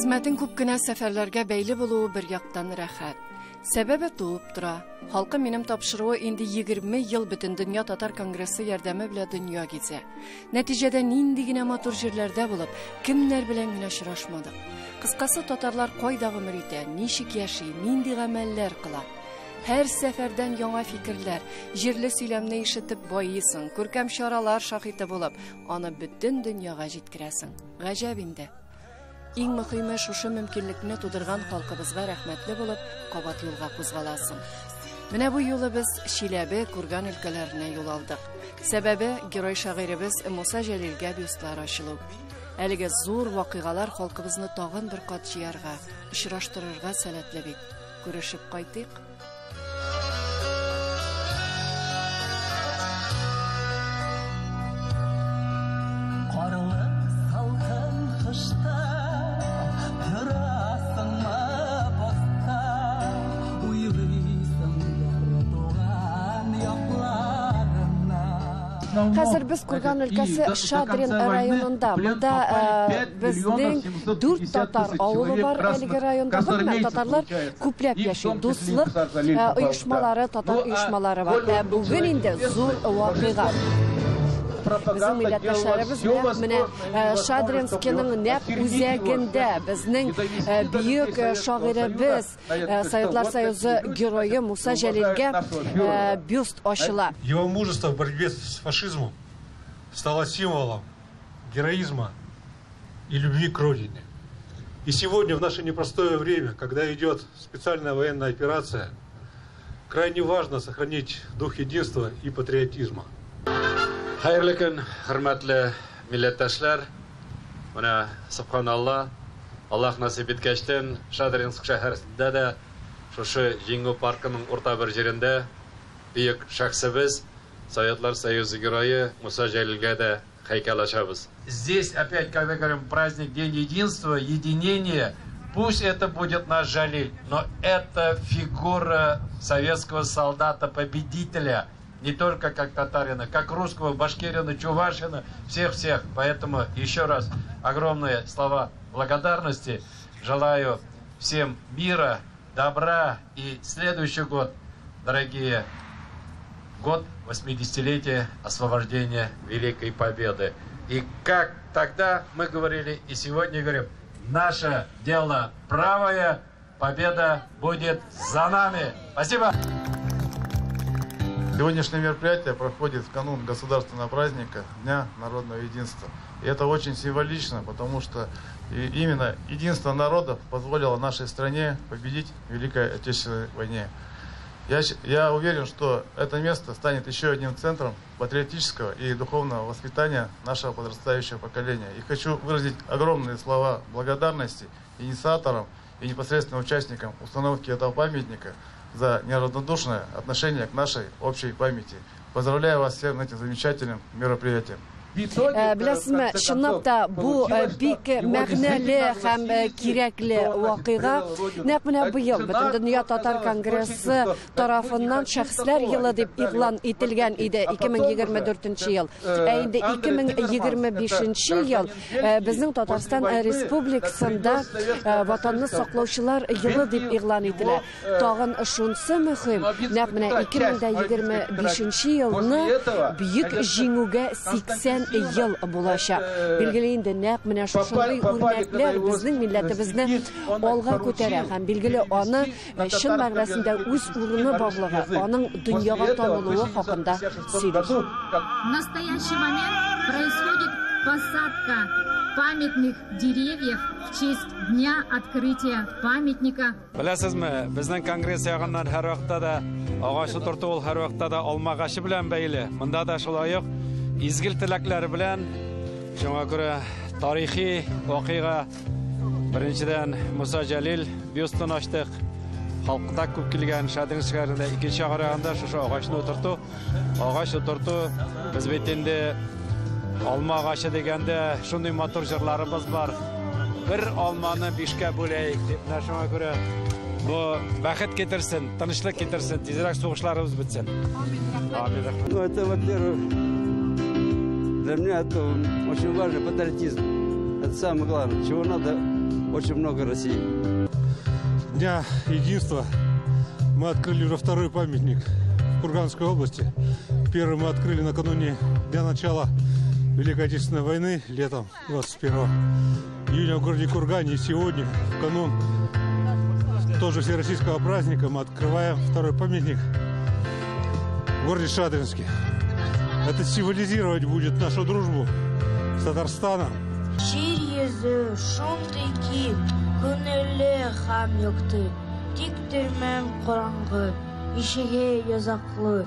Хезмәтең күп кенә сәфәрләргә бәйле булуы бер яктан рәхәт. Сәбәбе туып тора. Халкым минем тапшыруы инде 20 ел Бөтендөнья татар конгрессы ярдәме белән дөнья гизә. Нәтиҗәдә нинди генә матур җирләрдә булып, кемнәр белән генә очрашмадык. Кыскасы, татарлар кайда гомер итә, ничек яши, нинди гамәлләр кыла. Һәр сәфәрдән яңа фикерләр, җирле сөйләмне ишетеп байыйсың, күркәм чаралар шаһиты булып, аны бөтен дөньяга җиткерәсең. Гаҗәп инде. Иң мөһиме, шушы мөмкинлекне тудырган халкыбызга рәхмәтле булып, кабат юлга кузгаласың. Менә бу юлы без Чиләбе, Курган өлкәләренә юл алдык. Сәбәбе герой шагыйребез Муса Җәлилгә бюстлар ачылу. Әлеге зур вакыйгалар халкыбызны тагын бер кат җыярга, очраштырырга сәләтле бит. Күрешеп кайтыйк. Карлы салкын кышта торасыңмы постта, уйлыйсыңдыр туган якларыңны. Хәзер без Курган өлкәсе Шадрин районында. Монда безнең 4 татар авылы бар әлеге районда. Гомумән, татарлар күпләп яши. Дуслык оешмалары, татар оешмалары бар. Ә бүген инде зур вакыйга. Безнең милләттәшләребез нәкъ менә Шадринскийның нәкъ үзәгендә безнең бөек шагыйребез, Советлар Союзы герое Муса Җәлилгә бюст ачыла. Его мужество в борьбе с фашизмом стало символом героизма и любви к родине. И сегодня, в наше непростое время, когда идет специальная военная операция, крайне важно сохранить дух единства и патриотизма. Хәерле көн, хөрмәтле милләттәшләр. Менә, субханалла, Аллаһ насыйп иткәчтен, Шадринск шәһәрендә дә шушы Җиңү паркының урта бер җирендә бөек шәхсебез, Советлар Союзы герое Муса Җәлилгә дә һәйкәл ачабыз. Здесь опять, когда говорим праздник День единства, единения, пусть это будет наш Жалиль, но это фигура советского солдата-победителя, не только как татарина, как русского, башкирина, чувашина, всех-всех. Поэтому еще раз огромные слова благодарности. Желаю всем мира, добра и следующий год, дорогие, год 80-летия освобождения Великой Победы. И как тогда мы говорили, и сегодня говорим, наше дело правое, победа будет за нами. Спасибо! Сегодняшнее мероприятие проходит в канун государственного праздника Дня народного единства. И это очень символично, потому что именно единство народов позволило нашей стране победить в Великой Отечественной войне. Я уверен, что это место станет еще одним центром патриотического и духовного воспитания нашего подрастающего поколения. И хочу выразить огромные слова благодарности инициаторам и непосредственно участникам установки этого памятника за неравнодушное отношение к нашей общей памяти. Поздравляю вас всех с этим замечательным мероприятием. Беләсезме, чынлап та бу бик мәгънәле һәм кирәкле вакыйга. Нәкъ менә быел Бөтендөнья татар конгрессы тарафыннан шәхесләр елы дип игълан ителгән иде 2024 ел. Ә инде 2025 ел безнең Татарстан Республикасында ватанны саклаучылар елы дип игълан ителә. Тагын шунсы мөһим, нәкъ менә 2025 елны бөек җиңүгә 80 ел булачак. Билгеле инде нәкъ менә шушындый үрнәкләр безнең милләтебезне алга күтәрә һәм билгеле аны чын мәгънәсендә үз урыны барлыгы, аның дөньяга танылуы хакында сөйли. В настоящий момент происходит посадка памятных деревьев в честь дня открытия памятника. Беләсезме, безнең конгресс ягыннан һәр вакытта да агач утырту ул һәр вакытта да алма агачы белән бәйле. Монда да шулай ук изгел теләкләр белән, шуңа күрә тарихи вакыйга. Беренчедән Муса Җәлил бюстын ачтык. Халыкта күп килгән Шадрин шәһәрендә, икенче караганда шушы агачны утырту. Агач утырту, без бит инде алма агачы дигәндә шундый матур җырларыбыз бар. Бер алманы бишкә бүләйек дип. Менә шуңа күрә бу бәхет китерсен, тынычлык китерсен, тизрәк сугышларыбыз бетсен. Амин. Ну, это, во-первых, для меня это очень важно, патриотизм. Это самое главное, чего надо Очень много России. Дня единства мы открыли уже второй памятник в Курганской области. Первый мы открыли накануне дня начала Великой Отечественной войны, летом 21 июня в городе Кургане. И сегодня, в канун тоже всероссийского праздника, мы открываем второй памятник в городе Шадринске. Это символизировать будет нашу дружбу с Татарстаном. Җир йөзе шундый киң, күңелле һәм якты. Тик төрмәм караңгы, ишеге йозаклы.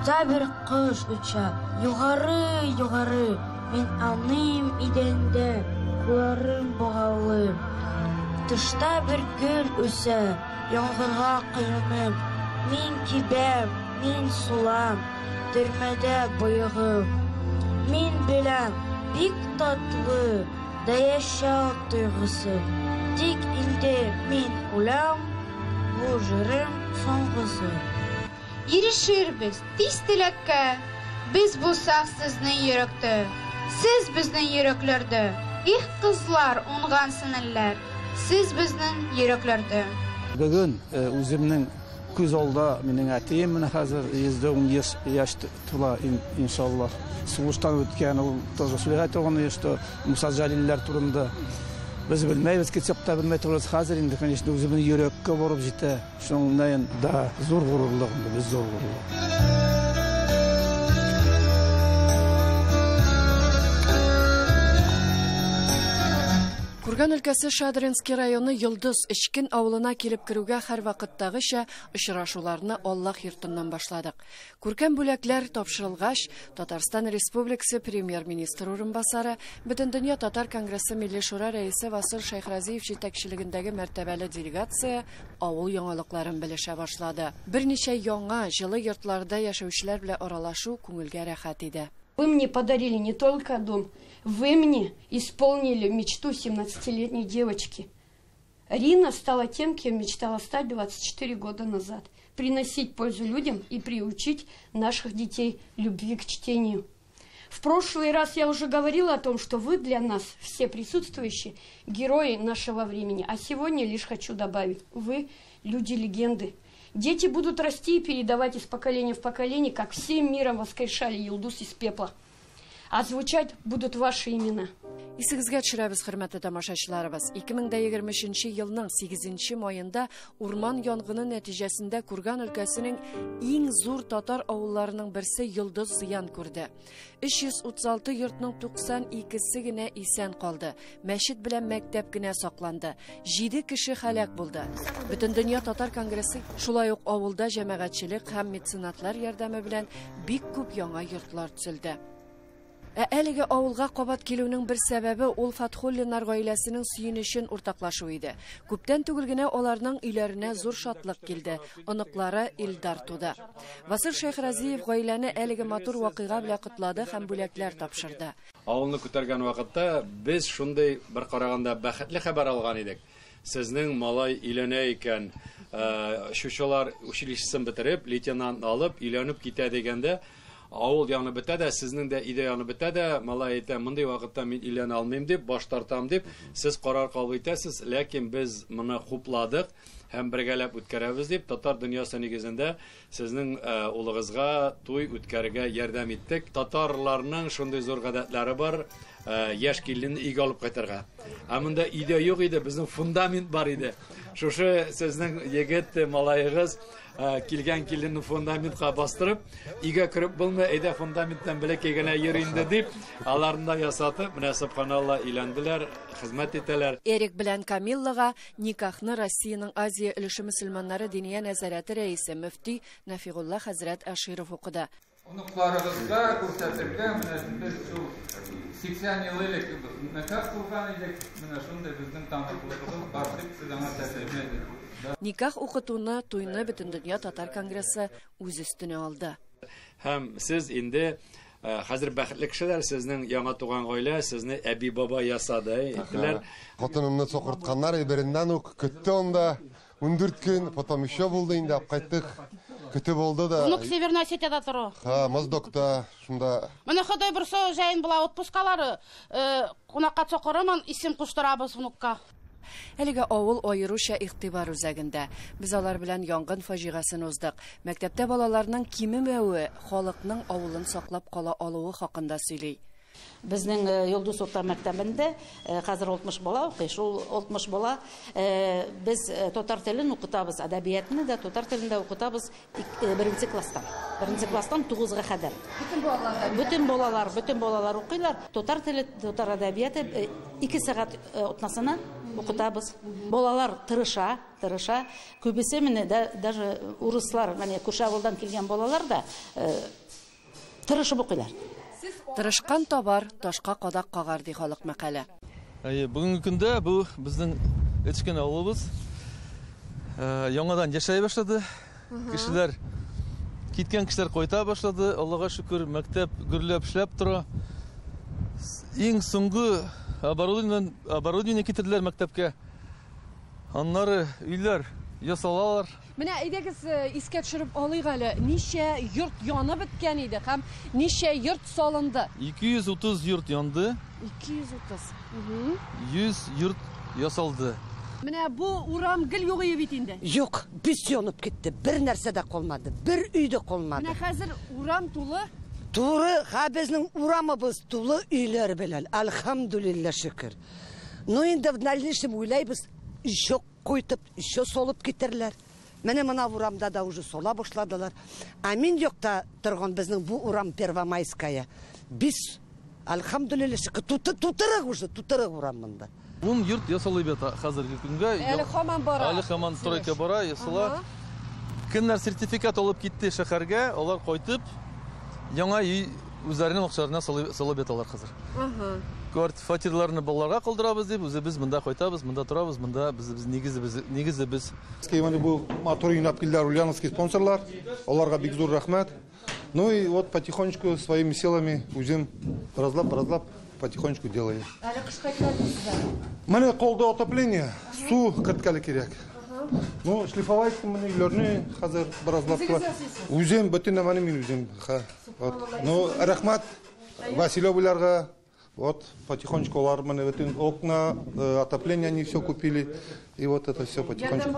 Күктә бер кош оча, югары, югары. Мин ауныйм идәндә, кулларым богаулы. Тышта бер гөл үсә, яңгырга коенып. Мин кибәм, мин сулам, төрмәдә боегып. Мин беләм, бик татлы да яшәү тойгысы. Тик инде мин үләм, бу җырым соңгысы. Ирешербез тиз теләккә, без булсак сезнең йөрәктә, сез безнең йөрәкләрдә. Их, кызлар, уңган сеңелләр, сез безнең йөрәкләрдә. Бүген үземнең күз алда минем әтием менә хәзер 110 яшь тула, иншаллаһ. Сугыштан үткән, ул тоже сөйләй торган, что Муса Җәлилләр турында. Без белмәйбез, китсәк тә белмәй торабыз. Хәзер инде, конечно, үзебезнең йөрәккә барып җитә. Шуның да зур горурлык инде, без зур горурлык. Курган өлкәсе Шадринский районы Йолдыз Эчкен авылына килеп керүгә һәрвакыттагыча очрашуларны Аллаһ йортыннан башладык. Күркәм бүләкләр тапшырылгач, Татарстан Республикасы премьер-министр урынбасары, Бөтендөнья татар конгрессы Милли шура рәисе Васил Шәйхразиев җитәкчелегендәге мәртәбәле делегация авыл яңалыкларын белешә башлады. Берничә яңа җылы йортларда яшәүчеләр белән аралашу күңелгә рәхәт иде. Вы мне подарили не только дом, вы мне исполнили мечту 17-летней девочки. Рина стала тем, кем мечтала стать 24 года назад. Приносить пользу людям и приучить наших детей любви к чтению. В прошлый раз я уже говорила о том, что вы для нас, все присутствующие, герои нашего времени. А сегодня лишь хочу добавить, вы люди-легенды. Дети будут расти и передавать из поколения в поколение, как всем миром воскрешали Юлдуз из пепла. А звучать будут ваши имена. Исегезгә төшерәбез, хөрмәтле тамашачыларыбыз. 2023 елның 8 маенда урман янгыны нәтиҗәсендә Курган өлкәсенең иң зур татар авылларының берсе Йолдыз зыян күрде. 336 йортның 92-се генә исән калды. Мәчет белән мәктәп кенә сакланды. 7 кеше һәлак булды. Бөтендөнья татар конгрессы шулай ук авылда җәмәгатьчелек һәм меценатлар ярдәме белән бик күп яңа йортлар төзелде. Ә әлеге авылга кабат килүнең бер сәбәбе ул Фатхуллиннар гаиләсенең сөенечен уртаклашу иде. Күптән түгел генә аларның өйләренә зур шатлык килде. Оныклары Илдар туды. Васил Шәйхразиев гаиләне әлеге матур вакыйга белән котлады һәм бүләкләр тапшырды. Авылны күтәргән вакытта без шундый бер караганда бәхетле хәбәр алган идек. Сезнең малай өйләнә икән, шушылар училищесын бетереп, лейтенант алып, өйләнеп китә дигәндә, авыл янып бетә дә, сезнең дә өйдә янып бетә дә, малай әйтә, мондый вакытта мин өйләнә алмыйм дип, баш тартам дип, сез карар кабул итәсез, ләкин без моны хупладык һәм бергәләп үткәрәбез дип, татар дөньясы нигезендә сезнең улыгызга туй үткәрергә ярдәм иттек. Татарларның шундый зур гадәтләре бар, яшь киленне өйгә алып кайтырга. Ә монда өйдә юк иде, безнең фундамент бар иде. Шушы сезнең егет малаегыз килгән киленне фундаментка бастырып, өйгә кереп булмый, әйдә фундаменттан бәләкәй генә йөр инде дип, аларны да ясатып, менә субханалла өйләнделәр, хезмәт итәләр. Эрик белән Камиллага никахны Россиянең Азия өлеше мөселманнары диния нәзарәте рәисе мөфти Нафигулла хәзрәт Аширов укыды. Оныкларыбызга күрсәтергә менә без шул 80 ел элек никах кылган идек, менә шундый безнең таныклыгыбыз бар дип сез аңа тәслим идек. Никах укытуны, туйны Бөтендөнья татар конгрессы үз өстенә алды. Һәм сез инде хәзер бәхетле кешеләр, сезнең яңа туган гаилә сезне әби-баба ясады, әйттеләр. Хатынымны сокыртканнар, береннән үк көтте анда 14 көн, потом еще булды инде, алып кайттык. Көтеп алды да. Внук Северная Осетияда тора. Ха, Моздокта, шунда. Менә Ходай борса, җәен була отпускалары, кунакка чакырырмын, исем куштырабыз внукка. Әлеге авыл аеруча игътибар үзәгендә. Без алар белән янгын фаҗигасын уздык. Мәктәптә балаларның кимемәве халыкның авылын саклап кала алуы хакында сөйли. Безнең Йолдыз урта мәктәбендә хәзер 60 бала укый. Шул 60 бала без татар телен укытабыз, әдәбиятны да татар телендә укытабыз беренче класстан. Беренче класстан 9-га кадәр. Бөтен балалар укыйлар. Татар теле, татар әдәбияты 2 сәгать атнасына укытабыз. Балалар тырыша, тырыша. Күбесе менә даже урыслар, менә күрше авылдан килгән балалар да тырышып укыйлар. Тырышкан табар, ташка кадак кагар, ди халык мәкале. Әйе, бүгенге көндә бу безнең Эчкен авылыбыз яңадан яшәй башлады. Кешеләр, киткән кешеләр кайта башлады. Аллага шөкер, мәктәп гөрләп эшләп тора. Иң соңгы оборудование китерделәр мәктәпкә. Аннары өйләр ясалалар. Менә әйдәгез искә төшереп алыйк әле, ничә йорт янып беткән иде һәм ничә йорт салынды? 230 йорт янды. 230. 100 йорт ясалды. Менә бу урам гел юк иде бит инде. Юк, бис янып китте. Бер нәрсә дә калмады, бер өй дә калмады. Менә хәзер урам тулы. Туры, ха безнең урамыбыз тулы өйләр белән. Альхамдулилла шөкер. Ну инде в дальнейшем уйлайбыз, еще куйтып, еще солып китерләр. Менә мына урамда да уже сола башладылар. А мин юкта торган безнең бу урам Первомайская. Без, альхамдулилла, тутырык уже, тутырык урам монда. 10 йорт ясалып ята хәзерге көнгә. Әле һаман бара. Әле һаман стройка бара, ясала. Кемнәр сертификат алып китте шәһәргә, алар кайтып, яңа өй үзләренең акчаларына салып яталар хәзер. Фатирларны балаларга калдырабыз дип, үзебез монда кайтабыз, монда торабыз, монда без нигезебез. Бу матур уйнап килделәр ульяновский спонсорлар, аларга бик зур рәхмәт. Ну и вот потихонечку своими силами үзем разлап-разлап потихонечку делаю. Әле кышка киләсезме? Менә колда отопление, су керткәле кирәк. Ну, шлифовать менә өйләрне хәзер беразлап. Үзем бөтен нәмәне мин үзем. Ну, рәхмәт Василевларга. Вот потихонечку алар менә бөтен окна, отопление они все купили. И вот это все потихонечку.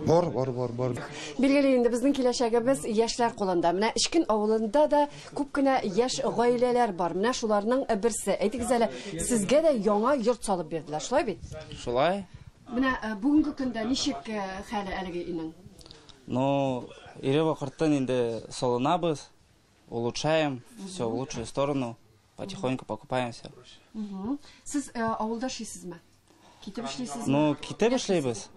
Бар, бар, бар, бар. Билгеле инде безнең киләчәгебез яшьләр кулында. Менә Эчкен авылында да күп кенә яшь гаиләләр бар. Менә шуларның берсе. Әйтегез әле, сезгә дә яңа йорт салып бирделәр, шулай бит? Шулай. Менә бүгенге көндә ничек хәле әлеге өйнең? Ну, ире вакыттан инде салынабыз, улучшаем, все в лучшую сторону. Потихоньку покупаем все. Сез авылда эшлисезме? Китеп эшлисезме? Ну, китеп эшлибез.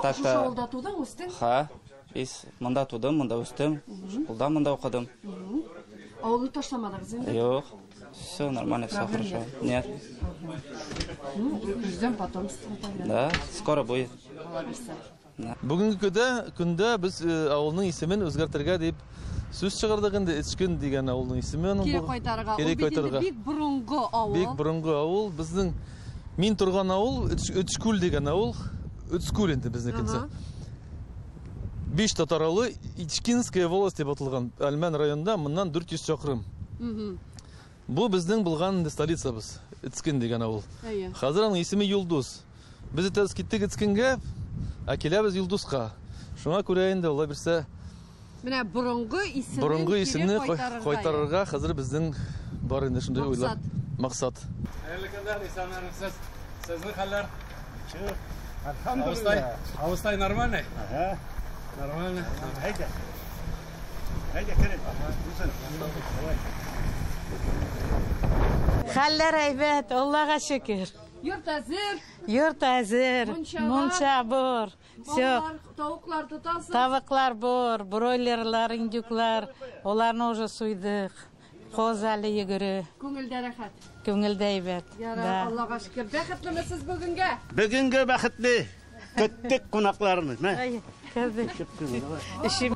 Так-то. Шушы авылда тудың, үстең? Ха, без монда тудым, монда үстем, школда монда укыдым. Авылны ташламадыгыз инде? Юк, все нормально, все хорошо. Нет. Ну, ждем потомство тогда. Да, скоро будет. Бүгенге көндә без авылның исемен үзгәртергә дип сүз чыгардык инде. Эчкен дигән авылның исеме аның. Кире кайтарырга. Ул бит инде бик борынгы авыл. Бик борынгы авыл. Безнең мин торган авыл Өчкүл дигән авыл. Өчкүл инде безнекенчә. 5 татар авылы Ичкинская волость дип аталган Әлмән районында, моннан 400 чакрым. Бу безнең булган столицабыз, Эчкен дигән авыл. Хәзер аның исеме Йолдыз. Без әтәс киттек Эчкенгә, ә киләбез Йолдызга. Шуңа күрә инде алла бирсә, менә борынгы исемне кайтарырга хәзер безнең бар инде шундый уйлар. Максат. Хәерле көннәр, исәнмесез. Сезнең хәлләр? Альхамдулилла. Абыстай нормальный? Ага. Нормально. Әйдә. Әйдә, кереп. Хәлләр әйбәт, Аллага шөкер. Йорт әзер. Йорт әзер. Мунча бар. Все. Тавыклар тотасыз. Тавыклар бар, бройлерлар, индюклар. Аларны уже суйдык. Коз әле йөгере. Күңелдә рәхәт. Күңелдә әйбәт. Ярар, Аллага шөкер. Бәхетлеме сез бүгенгә? Бүгенгә бәхетле. Көттек кунакларны. Әй, кердек. Эшим.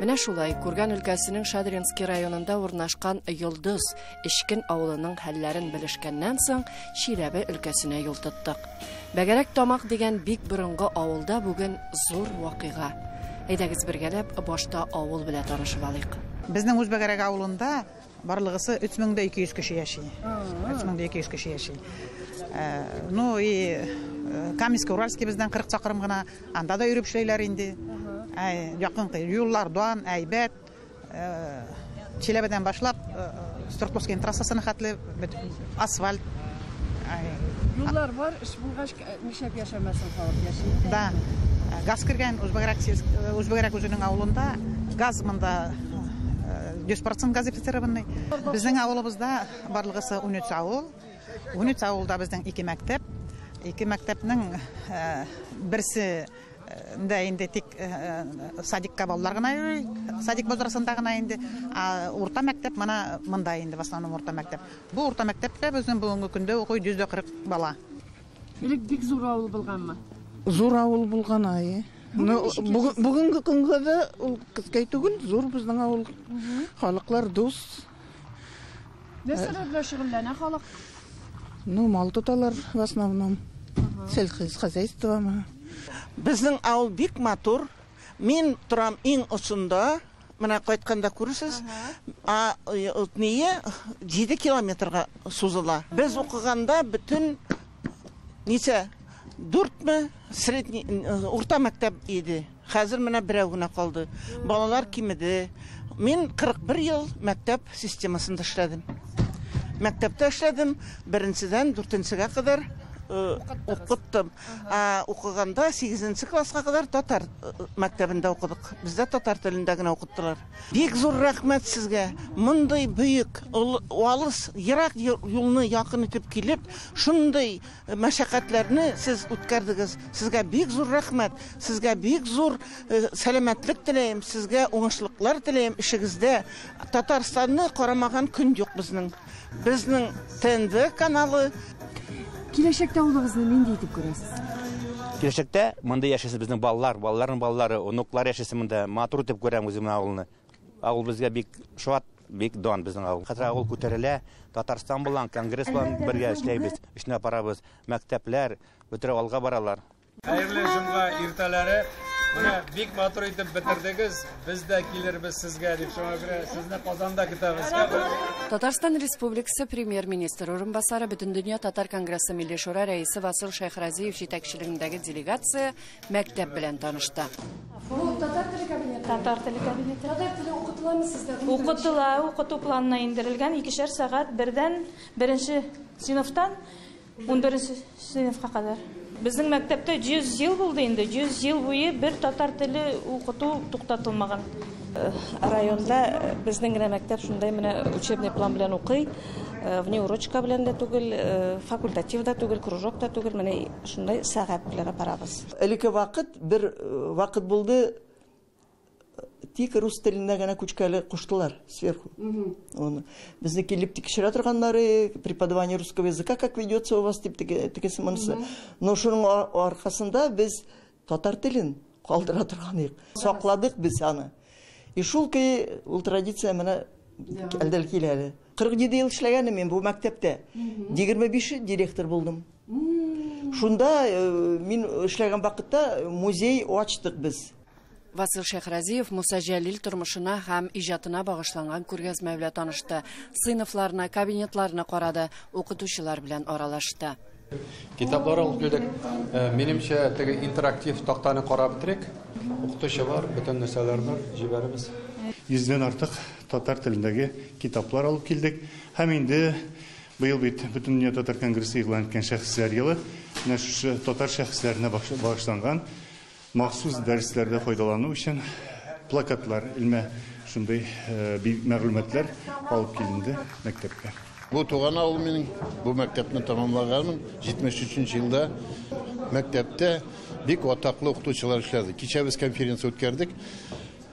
Менә шулай Курган өлкәсенең Шадринский районында урнашкан Йолдыз Эчкен авылының хәлләрен белешкәннән соң Чиләбе өлкәсенә юл тоттык. Бәгәрәк Тамак дигән бик борынгы авылда бүген зур вакыйга. Әйдәгез бергәләп башта авыл белән танышып алыйк. Безнең үз Бәгәрәк авылында барлыгысы 3200 кеше яши. 3200 кеше яши. Ну и Каменск-Уральский бездән 40 чакрым гына, анда да йөреп эшләйләр инде. Якын юллардан әйбәт. Чиләбедән башлап Свердловский трассасына хәтле асфальт. Юллар бар, эш булгач нишләп яшәмәсен халык яши. Да. Газ кергән Үзбәгрәк үзенең авылында газ монда 100% газифицированный. Безнең авылыбызда барлыгысы 13 авыл. 13 авылда безнең 2 мәктәп. 2 мәктәпнең берсе дә инде тик садикка балалар гына йөри, садик базарында гына инде. А урта мәктәп мына монда инде, в основном урта мәктәп. Бу урта мәктәптә безнең бүгенге көндә укый 140 бала. Элек бик зур авыл булганмы? Зур авыл булган, әйе. Бүгенге көнгә дә ул кечкәй түгел, зур безнең авыл. Халыклар дус. Нәрсәләр белән шөгыльләнә халык? Ну, мал тоталар в основном. Сельхозхозяйство. Безнең авыл бик матур. Мин торам иң очында. Менә кайтканда күрерсез. А ние 7 километрга сузыла. Без укыганда бөтен ничә 4-ме средний урта мәктәп иде. Хәзер менә берәү генә калды. Балалар кимеде. Мин 41 ел мәктәп системасында эшләдем. Мәктәптә эшләдем, беренчедән дүртенчегә кадәр укыттым. Укыганда 8 класска кадәр татар мәктәбендә укыдык. Бездә татар телендә генә укыттылар. Бик зур рәхмәт сезгә. Мондый бөек, алыс, ерак юлны якын итеп килеп, шундый мәшәкатьләрне сез үткәрдегез. Сезгә бик зур рәхмәт. Сезгә бик зур сәламәтлек теләйм, сезгә уңышлыклар теләйм эшегездә. Татарстанны карамаган көн юк безнең. Безнең ТНВ каналы. Киләчәктә авылыгызны нинди итеп күрәсез? Киләчәктә монда яшәсен безнең балалар, балаларның балалары, оныклар яшәсен монда. Матур итеп күрәм үземнең авылны. Авыл безгә бик шат, бик дан безнең авыл. Хәзер авыл күтәрелә, Татарстан белән, Конгресс белән бергә эшләйбез, эшне апарабыз. Мәктәпләр бөтен алга баралар. Хәерле җомга иртәләре. Менә бик матур итеп бетердегез. Без дә килербез сезгә дип, шуңа күрә сезне Казанда көтәбез. Татарстан Республикасы премьер-министры урынбасары, Бөтендөнья татар конгрессы Милли шура рәисе Васил Шәйхразиев җитәкчелегендәге делегация мәктәп белән танышты. Бу татар теле кабинеты. Татар теле кабинеты. Татар теле укытыламы сездә? Укытыла, укыту планына индерелгән 2 сәгать бердән беренче сыйныфтан 11 сыйныфка кадәр. Безнең мәктәптә 100 ел булды инде, 100 ел буе бер татар теле укыту туктатылмаган. Районда безнең генә мәктәп шундай менә учебный план белән укый, внеурочка белән дә түгел, факультатив да түгел, кружок та түгел, менә шундай сәгать белән апарабыз. Элекке вакыт бер вакыт булды, тик рус теленә генә күчкәле куштылар сверху. Оны безне килеп тикшерә торганнары, преподавание русского языка как ведется у вас дип тегесе монысы. Но шуның аркасында без татар телен калдыра торган идек. Сакладык без аны. И шул көе ул традиция менә әлдәл килә әле. 47 ел эшләгәнем мин бу мәктәптә. 25 директор булдым. Шунда мин эшләгән вакытта музей ачтык без. Васил Шәйхразиев Муса Җәлил тормышына һәм иҗатына багышланган күргәзмә белән танышты. Сыйныфларына, кабинетларына карады, укытучылар белән аралашты. Китаплар алып килдек. Минемчә, теге интерактив тактаны карап бетерик. Укытучы бар, бөтен нәрсәләр бар, җибәрәбез. 100-дән артык татар телендәге китаплар алып килдек. Һәм инде быел бит Бөтендөнья татар конгрессы игълан иткән шәхесләр елы, менә шушы татар шәхесләренә багышланган махсус дәресләрдә файдалану өчен плакатлар, элмә шундый мәгълүматлар алып килинде мәктәпкә. Бу туган авыл минем, бу мәктәпне тамамлаганым 73 елда мәктәптә бик атаклы укытучылар эшләде. Кичә без конференция үткәрдек.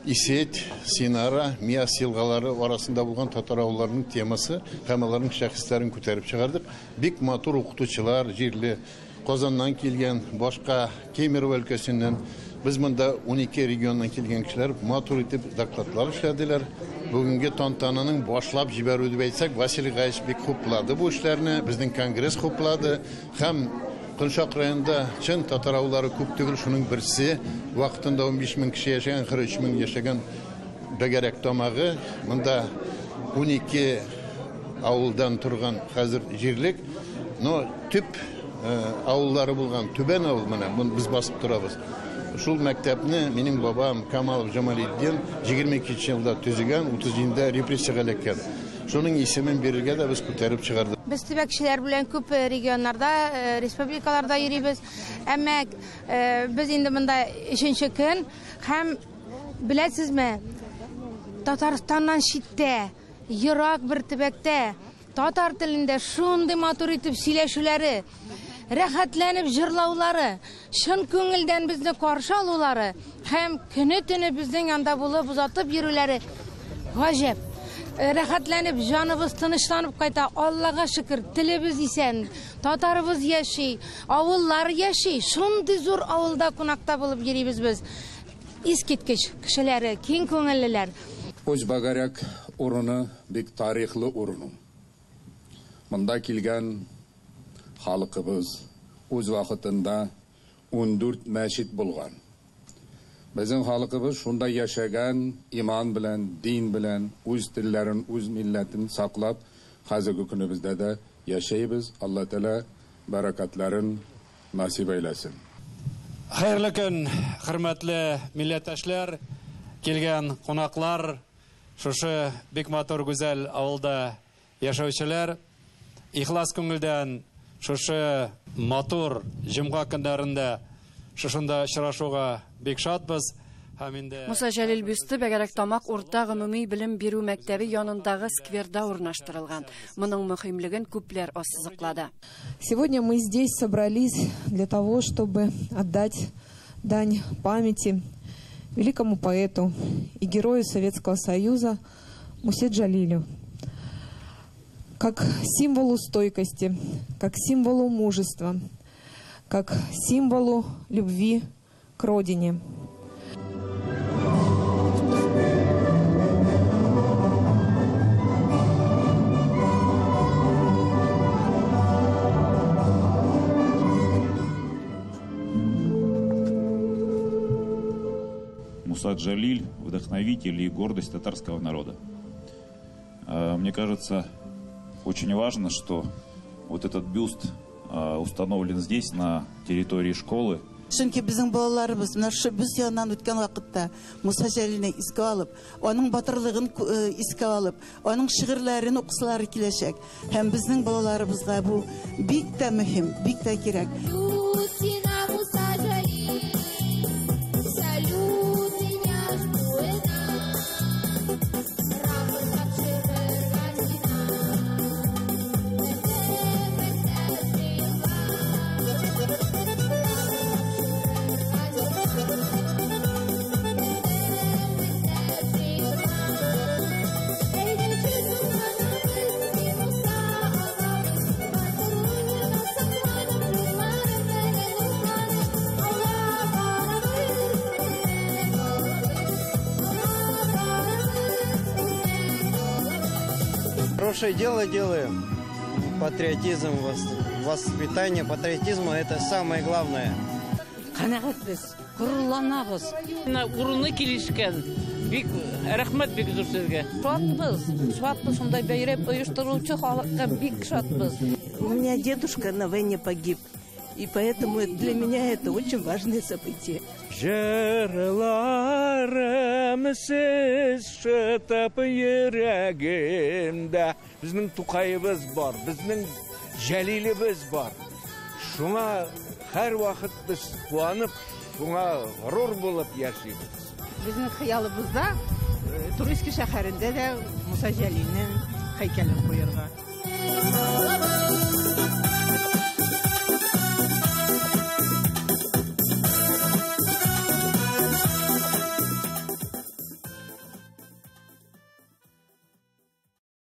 Исет, Синара, Миас елгалары арасында булган татар авылларының темасы һәм аларның шәхесләрен күтәреп чыгардык. Бик матур укытучылар, җирле Казаннан килгән, башка Кемерово өлкәсеннән Без монда 12 регионнан килгән кешеләр матур итеп докладлар эшләделәр. Бүгенге тантананың башлап җибәрү дип әйтсәк, Василий Гаич бик хуплады бу эшләрне, безнең конгресс хуплады һәм Көнчак районында чын татар авыллары күп түгел, шуның берсе вакытында 15 мең кеше яшәгән, 43 мең яшәгән Бәгәрәк Тамагы. Монда 12 авылдан торган хәзер җирлек, но төп авыллары булган Түбән авыл менә без басып торабыз. Шул мәктәпне минем бабам Камалов Җамалетдин 22 елда төзегән, 37-дә репрессиягә эләккән. Шуның исемен бирергә дә без күтәреп чыгардык. Без төбәкчеләр белән күп регионнарда, республикаларда йөрибез. Әмма без инде монда 3нче көн һәм беләсезме, Татарстаннан читтә, ерак бер төбәктә татар телендә шундый матур итеп сөйләшүләре, рәхәтләнеп җырлаулары, чын күңелдән безне каршы алулары һәм көне-төне безнең янда булып озатып йөрүләре гаҗәп. Рәхәтләнеп җаныбыз тынычланып кайта. Аллага шөкер, телебез исән, татарыбыз яши, авыллар яши. Шундый зур авылда кунакта булып йөрибез без. Искиткеч кешеләре, киң күңеллеләр. Уч-Багаряк урыны бик тарихлы урыны. Монда килгән халкыбыз үз вакытында 14 мәчет булган. Безнең халкыбыз шунда яшәгән, иман белән, дин белән, үз телләрен, үз милләтен саклап, хәзерге көнебездә дә яшәйбез. Алла Тәгалә бәрәкәтләрен насип әйләсен. Хәерле көн, хөрмәтле милләттәшләр, килгән кунаклар, шушы бик матур гүзәл авылда яшәүчеләр, ихлас күңелдән шушы матур җомга көннәрендә шушында очрашуга бик шатбыз. Һәм инде Муса Җәлил бюсты Бәгәрәк Тамак урта гомуми белем бирү мәктәбе янындагы скверда урнаштырылган. Моның мөһимлеген күпләр ассызыклады. Сегодня мы здесь собрались для того, чтобы отдать дань памяти великому поэту и герою Советского Союза Мусе Джалилю. Как символу стойкости, как символу мужества, как символу любви к родине. Муса Джалиль – вдохновитель и гордость татарского народа. Мне кажется, очень важно, что вот этот бюст установлен здесь, на территории школы. Чөнки безнең балаларыбыз менә шушы бюст яныннан үткән вакытта Муса Җәлилне искә алып, аның батырлыгын искә алып, аның шигырьләрен укысалары киләчәк. Һәм безнең балаларыбызга бу бик тә мөһим, бик тә кирәк. Хорошее дело делаем. Патриотизм, воспитание патриотизма – это самое главное. Канәгатьбез, горурланабыз. Урыны килешкән. Бик рәхмәт бик зур сезгә. Шатбыз, шатбыз, шундай бәйрәм оештыручы халыкка бик шатбыз. У меня дедушка на войне погиб, и поэтому для меня это очень важное событие. Җырларым сез шытып йөрәгемдә. Безнең Тукаебыз бар, безнең Җәлилебез бар. Шуңа һәр вакыт без куанып, шуңа горур булып яшибез. Безнең хыялыбызда Турийский шәһәрендә дә Муса Җәлилнең һәйкәлен куярга.